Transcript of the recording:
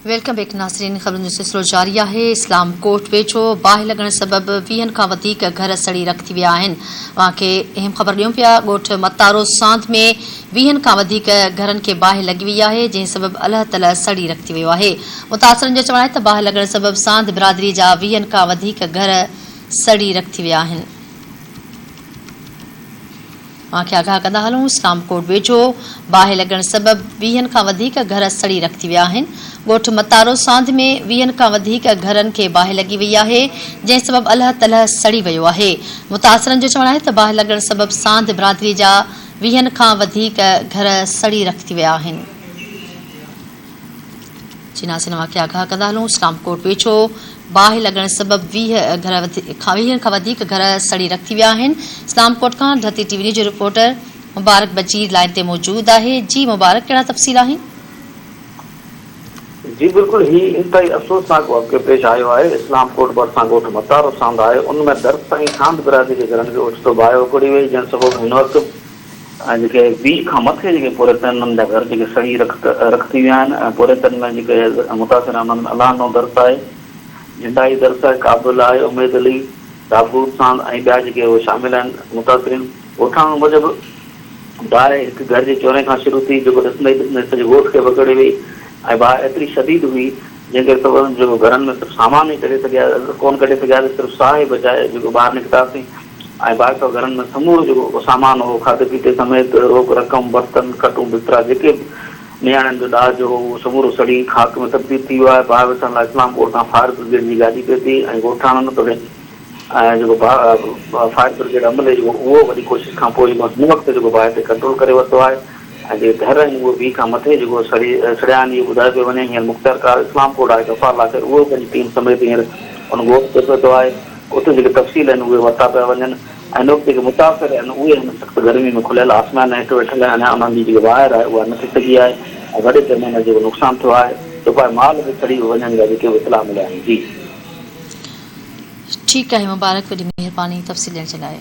Welcome back ناظرين خبرن جو سلسلو جاري آهي اسلام ڪوٽ ويجهو باهه لڳڻ سبب ويهن کان وڌيڪ گهر سڙي رک ٿي ويا آهن اوهان کي اهم خبر ڏيون پيا ڳوٺ متارو ساند ۾ ويهن کان وڌيڪ گهرن کي باهه لڳي وئي آهي جنهن سبب الهه تلهه سڙي رک ٿي ويو آهي متاثرن جو چوڻ آهي ته باهه لڳڻ سبب ساند برادري جا ويهن کان وڌيڪ گهر سڙي رک ٿي ويا آهن. اوهان کي آگاهه ڪندا هلون اسلام ڪوٽ ويجهو باهه لڳڻ سبب ويهن کان وڌيڪ گهر سڙي رک ٿي ويا آهن ڳوٺ متارو ساند ۾ ويهن کان وڌيڪ گهرن کي باهه لڳي وئي آهي جنهن سبب الهه تلهه سڙي ويو آهي متاثرن جو چوڻ آهي ته باهه لڳڻ سبب ساند برادري جا ويهن کان وڌيڪ گهر سڙي رک ٿي ويا آهن. چيناسين اوهان کي آگاهه ڪندا هلون اسلام ڪوٽ ويجهو باهه لڳڻ سبب 20 گهر کان 20 کان وڌيڪ گهر سڙي رک ٿي ويا آهن اسلام ڪوٽ کان ڌرتي ٽي وي نيوز جو رپورٽر مبارڪ بجير لائين تي موجود آهي جي مبارڪ ڪهڙا تفصيل آهن. جي بلڪل هي انتهائي افسوسناڪ واقعو پيش آيو آهي اسلام ڪوٽ ڀرسان ڳوٺ متارو ساند آهي ان ۾ درس ۽ ساند برادري جي گهرن کي اوچتو باهه وڪوڙي وئي جنهن سبب هن وقت ۽ جيڪي 20 کان مٿي جيڪي پورهيت آهن انهن جا گهر جيڪي سڙي رک رک ٿي ويا آهن ۽ پورهيتن ۾ جيڪي متاثر آهن انهن ۾ الهانو درس آهي، جندائي درس آهي، قابل آهي، اميد علي، دابود ساند ۽ ٻيا جيڪي اهي شامل آهن متاثرين ڳوٺاڻن موجب باهه هڪ گهر جي چوري کان شروع ٿي جيڪو ڏسندي ئي ڏسندي سڄي ڳوٺ کي وڪوڙي وئي ۽ باهه ايتري شديد هئي جنهن ڪري سڀ جيڪو گهرن ۾ صرف سامان ئي ڪڍي سگهيا ڪونه ڪڍي سگهياسين صرف ساهه ئي بچائي جيڪو ٻاهر نڪتاسين ۽ باقي گهرن ۾ سمورو جيڪو سامان هو، کاڌي پيتي سميت روڪ رقم، برتن، کٽون، بسترا جيڪي به نياڻين جو ڏاج هو، اهو سمورو سڙي خاڪ ۾ تبديل ٿي ويو آهي. باهه وسائڻ لاء اسلام ڪوٽ کان فائر برگيڊ جي گاڏي پهتي ۽ ڳوٺاڻن توڙي جيڪو فائر برگيڊ عملي جيڪو اهو وڏي ڪوشش کان پوء جيڪو هن وقت جيڪو باهه تي ڪنٽرول ڪري ورتو آهي ۽ جيڪي گهر آهن اهي 20 کان مٿي جيڪو سڙي سڙيا آهن اهو ٻڌايو پيو وڃي. هينئر مختيارڪار اسلام ڪوٽ آهي غفار لاکير اهو پنهنجي ٽيم سميت هينئر ان ڳوٺ تي پهتو آهي. اتي جيڪي تفصيل آهن اهي ورتا پيا وڃن ۽ هن وقت جيڪي متاثر آهن اهي هن سخت گرمي ۾ کليل آسمان هيٺ ويٺل آهن اڃا انهن جي جيڪي واهر آهي اها نه ٿي سگهي آهي ۽ وڏي پيماني تي جيڪو نقصان ٿيو آهي چوپائي مال به سڙي وڃڻ جا جيڪي به اطلاع مليا آهن جي. ٺيڪ آهي مبارڪ وڏي مهرباني تفصيل ڏيڻ جي لاء.